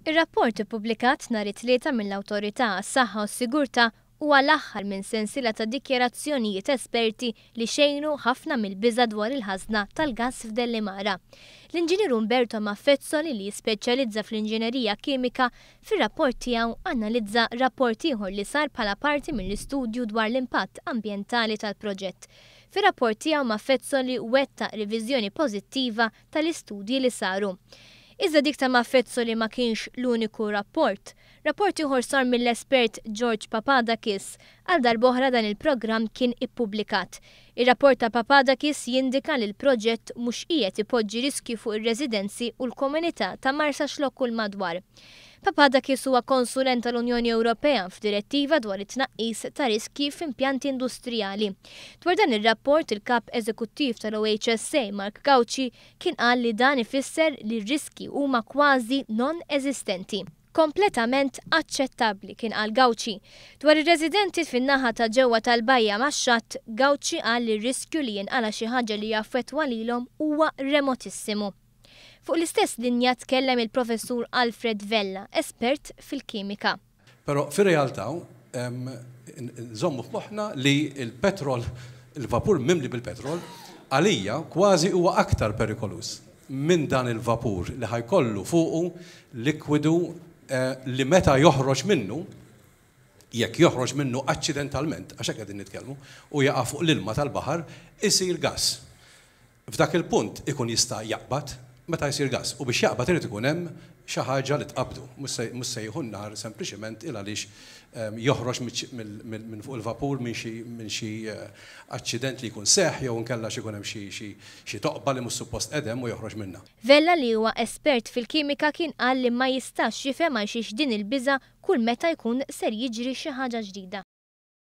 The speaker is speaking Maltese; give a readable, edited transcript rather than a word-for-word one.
Ir-rapport ippubblikat nhar it-Tlieta mill-Awtorità għas-Saħħa u s-Sigurtà huwa l-aħħar minn sensiela ta' dikjarazzjonijiet esperti li xejnu ħafna mill-biża' dwar il-ħażna tal-gass f'Dellimara. L-Inġinier Umberto Maffezzoli li jispeċjalizza fl-inġinerija kimika fir-rapport tiegħu analizza rapport ieħor li sar bħala parti mill-istudju dwar l-impatt ambjentali tal-proġett. Fir-rapport tiegħu Maffezzoli wettaq riviżjoni pożittiva tal-istudji li saru. Iżda dik ta' Maffezzoli ma kienx l-uniku rapport. Rapport ieħor sar mill-espert George Papadakis. Għal darb'oħra dan il-programm kien ippubblikat. Ir-rapport ta' Papadakis jindika li l-proġett mhux qiegħed ipoġġi riskju fuq ir-residenzi u l-komunità ta' Marsaxlokk u l-madwar. Papadakis huwa konsulent tal-Unjoni Ewropea f'direttiva dwar it-tnaqqis ta' riskji f'impjanti industrijali. Dwar dan ir-rapport, il-Kap Eżekuttiv tal-OHSA, Mark Gauci, kien qal li dan ifisser li r-riskji huma kważi non-eżistenti. Kompletament aċċettabbli, kien qal Gauci. Dwar ir-residenti fin-naħa ta' ġewwa tal-bajja max-xatt, Gauci qal li r-riskju li jinqala' xi ħaġa li jaffettwa lilhom huwa remotissimu. Fuq l-istess linja tkellem il-Professur Alfred Vella, espert fil-kimika. Però fir-realtà nżommu f'moħħna li l-petrol, il-vapur mimli bil-petrol, għalija kważi huwa aktar perikoluż minn dan il-vapur li ħa jkollu fuqu likwidu li meta joħroġ minnu, jekk joħroġ minnu aċċidentalment, għax hekk qegħdin nitkellmu, u jaqa' fuq l-ilma tal-baħar, isir gass. F'dak il-punt ikun jista' jaqbad meta jsir gass u biex jaqbad irid ikun hemm xi ħaġa li tqabbdu. Mhux se jieħu n-nar sempliċiment il għaliex joħroġ minn fuq il-vapur minn xi minn xi aċċident li jkun seħħ jew inkella xi jkun hemm xi xi xi toqba li mhux suppost qed hemm u joħroġ minnha. Vella li huwa espert fil-kimika kien qal li ma jistax jifhem għalxiex din il-biża' kull meta jkun ser jiġri xi ħaġa ġdida.